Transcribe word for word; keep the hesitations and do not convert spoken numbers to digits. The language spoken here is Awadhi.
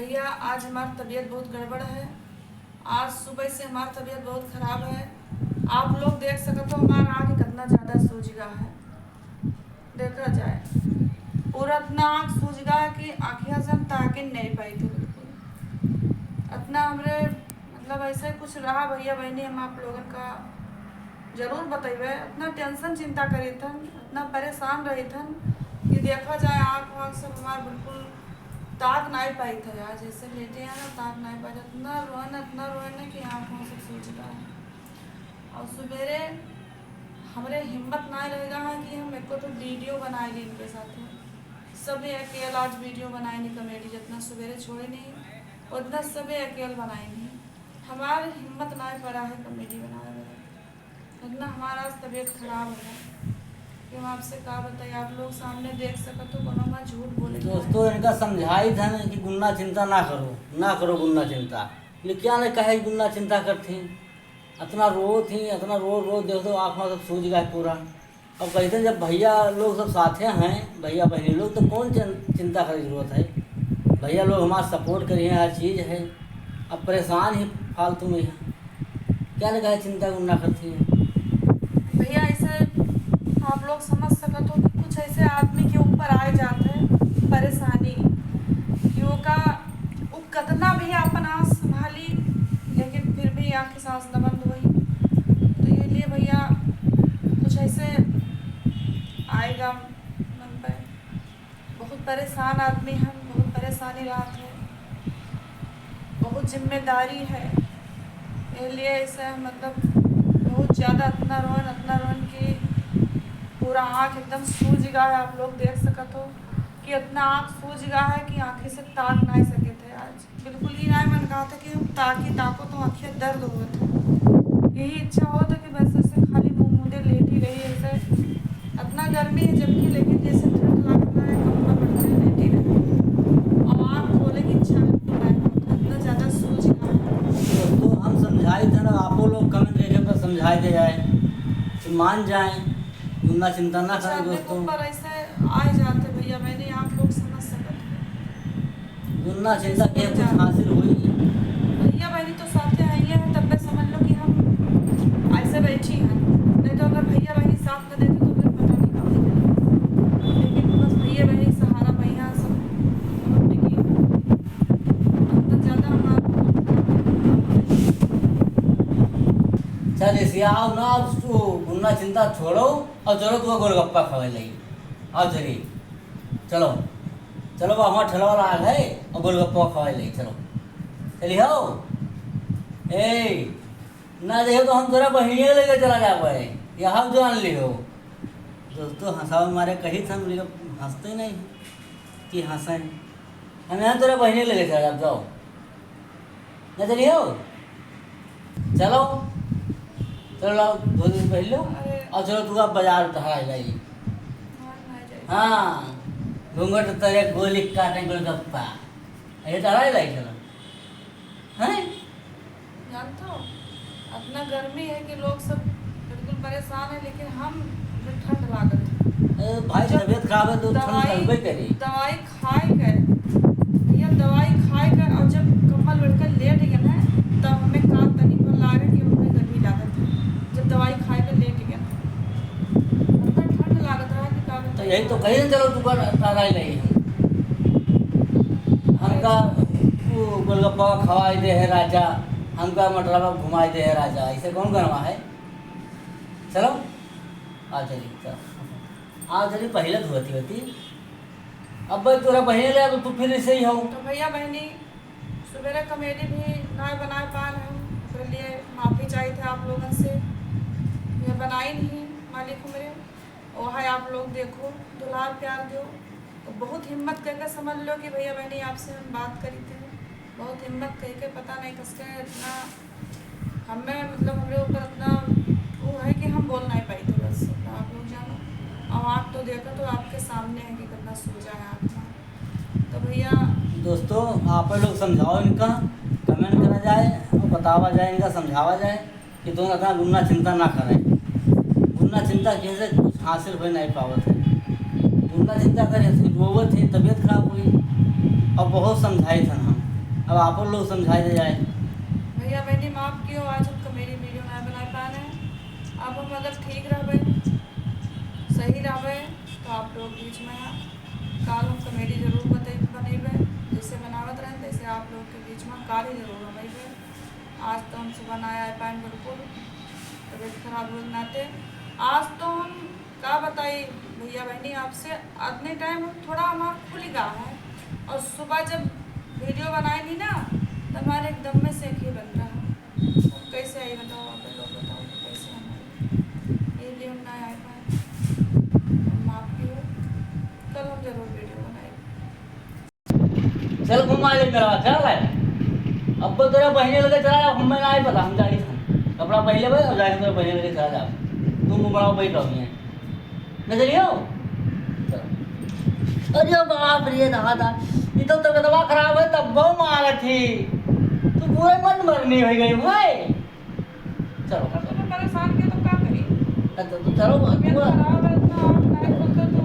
भैया, आज हमार तबीयत बहुत गड़बड़ है। आज सुबह से हमार तबीयत बहुत खराब है। आप लोग देख सकत हो, हमार आँख कितना ज्यादा सूज गा है। देखा जाए, पूरा इतना आँख सूज गा है कि आँखिया से हम ताकिन नहीं पाई थे बिल्कुल। इतना हमरे, मतलब, ऐसे कुछ रहा भैया बहनी, हम आप लोगन का जरूर बतइबे। इतना tension चिंता करी थन, इतना परेशान रही थन कि देखा जाए, आँख वाँख सब हमार बिल्कुल ताक नाई पाई था यार, जैसे लेटे हैं ना, ताक नाई पाई था। इतना रोए ना, इतना रोए ना कि आँख वाँख सब सूज गा है। और सुबेरे हमरे हिम्मत नाई रहेगा है कि हम एको ठो video बनाए ली इनके साथे। सबे अकेल आज video बनाए नी comedy, जितना सुबेरे छोड़े नहीं, उतना सबे अकेल बनाए नहीं। हमार हिम्मत नाई पड़ा है comedy बनावे वाला। इतना हमार आज तबीयत खराब है कि हम आपसे का बताई, आप लोग सामने देख सकत हो, कोनो मैं झूठ बोले ना। दोस्तों, इनका समझाई था ना कि गुन्ना चिंता ना करो, ना करो गुन्ना चिंता। लेकिन क्या ने कहे गुन्ना चिंता करती, इतना रो थी, इतना रो रो, देख दो, आँख में सब सूज गया पूरा। अब कहते हैं, जब भैया लोग सब साथे हैं, भैया बहनी लोग, तो कौन चिं-, चिंता करे जरूरत है? भैया लोग हमार support करिए, हर चीज है। अब परेशान ही फालतू में है, क्या लगा है चिंता गुन्ना करती है? भैया, ऐसे आप लोग समझ सकत हो कि कुछ ऐसे आदमी के ऊपर आए जात है परेशानी कि ओका, उ कितना भी अपन आँख संभाली, लेकिन फिर भी आँख के सांस न बंद होई। तो ये लिए भैया, कुछ ऐसे आएगा मन पे। बहुत परेशान आदमी हम, बहुत परेशानी रहत है, बहुत जिम्मेदारी है। ये लिए ऐसे, मतलब, बहुत ज्यादा इतना रोन, इतना रोन कि पूरा आँख एकदम सूज गा है। आप लोग देख सकत हो कि इतना आँख सूज गा है कि आँखी से ताक नाई सके थे आज। बिल्कुल ही नाई मन कहा था कि हम ताकी, ताको तो आँखिया दर्द होत है। यही इच्छा होत है कि बस ऐसे खाली मुंह मुंदे लेटी रही ऐसे। इतना गर्मी है जबकि, लेकिन जैसे ठंड लागत रहा है, कम्बल ओढ़ के लेटी रही। और आँख खोले की इच्छा बिल्कुल नाई होत है, इतना ज्यादा सूज गा है। दोस्तों, हम समझाई थे ना, आपो लोग comment करके पर समझाई दे जाए, तो मान जाए, गुन्ना चिंता ना करें दोस्तों। ऊपर ऐसे आ जाते भैया, मैंने आप लोग समझ सकते हैं। गुन्ना चिंता के कुछ हासिल हुई। भैया बहनी तो साथे आइए हैं, तब पे समझ लो कि हम ऐसे बैठी हैं, नहीं तो अगर भैया बहनी साथ न देते तो फिर पता नहीं क्या होता। लेकिन बस भैया बहनी सहारा, भैया सब, सब हमने की, अब तो ज्यादा हमारा चल, इसे आओ ना, अब तू गुन्ना चिंता छोड़ो और चलो, तू गोलगप्पा खवाए लाई। आओ, चली, चलो, चलो, बा, हमार ठेलवा लाग है और गोलगप्पा खवाए लाई, चलो। चली हो? ए, ना देहो तो हम तोरा बहिनिया लेके चला जाबे, यहाँ जान लिहो। दोस्तों, हंसावे मारे कही था, हम लोग हंसते नहीं कि हंसें। हम यहाँ तोरा बहिनिया लेके चला जाब, जाओ। ना चलियो? चलो। चलो, लाओ, धोती पहन लो। अरे। और चलो, तू अब बाजार टहराई लाई। हाँ, ना जाए। हाँ, घूंघट तरे गोली काटे गोलगप्पा। ये टहराई लाई, चलो। हैं? जानत हो, इतना गर्मी है कि लोग सब बिल्कुल परेशान है, लेकिन हम जो ठंड लागत है। ए, भाई, जब तबीयत खराब है तो ठंड दवाई, लगबे करी। दवाई खाए के, भैया, दवाई खाए के और जब कम्बल ओढ़ के लेट गए ना, तब हमें का तनी पर लागे कि हमें गर्मी लागत है, जब दवाई खाए के लेट गए ना। इतना ठंड लागत रहा कि का तो बताई। यही तो कही ना, चलो, तू कर, तारा ही नहीं है। हमका वो गोलगप्पा खवाई दे है राजा, हमका मटरवा घुमाई दे है राजा, ऐसे कौन गनवा है? चलो, आ चली, चलो। आ चली, पहले धोती होती। अब भाई तोरा बहिनी ले, अब तू फिर ऐसे ही हो। तो भैया बहनी, सुबेरे comedy भी ना बनाए पान हम, ओकरे लिए माफी चाहिए थे आप लोगन से। ये बनाई नहीं मालिक हमरे, वो है आप लोग देखो, दुलार प्यार दो। तो बहुत हिम्मत करके समझ लो कि भैया बहनी आपसे हम बात करी थे, बहुत हिम्मत करके, पता नहीं कसके इतना हमें, मतलब, हमरे ऊपर इतना वो है कि हम बोल नहीं पाई थे, बस इतना आप लोग जानो। और आप तो देखो तो आपके सामने है कि कितना सूजा है आँख में। तो भैया दोस्तों, आप लोग समझाओ इनका, comment करा जाए और बतावा जाए इनका, समझावा जाए कि दोनों इतना गुन्ना चिंता ना करें। गुन्ना चिंता किहे से कुछ हासिल हो नहीं पावत है। गुन्ना चिंता करे से रोवत है, तबीयत खराब हुई और बहुत समझाई था हम। अब आप लोग समझाए दे जाए। भैया बहनी माफ कियो, आज हम comedy video ना बनाए पाए हैं। अब हम अगर ठीक रहबे, सही रहबे, तो आप लोग बीच में काल हम comedy जरूर बते-, बनेबे। जैसे बनावत रहे, तैसे आप लोग के बीच में काल ही जरूर हम अइबे। आज तो हम सुबह ना आए पाए बिल्कुल, तबीयत खराब होने नाते। आज तो हम का बताई भैया बहनी आपसे, अतने time हम थोड़ा हमार खुल गा है, और सुबह जब video बनाए नहीं ना, तो हमारे एकदम में से एक ही बन रहा है। अब कैसे आई बताओ, आप लोग बताओ कि कैसे हम आई? ये लिए हम ना आए पाए, माफ कियो, कल हम जरूर video बनाए। चल घुमा ले मेरा, चल आए। अब तो तेरा बहिने लगे चला, हम मैं ना आए पता, हम जाई था। कपड़ा पहले भाई, अब जाए तेरे बहिने लगे चला जा। तुम घुमाओ, बैठ रहो यहाँ। न चलियो? चलो। अरे बाप रे दादा, ये तो तबियतवा खराब है, तब वो मारत ही। तू पूरे मन मरनी हो गई भाई। चलो। अब तुम्हें परेशान किया तो का करी? अच्छा, तो चलो, तबियत पूरा खराब है, इतना आँख नहीं खुलता तो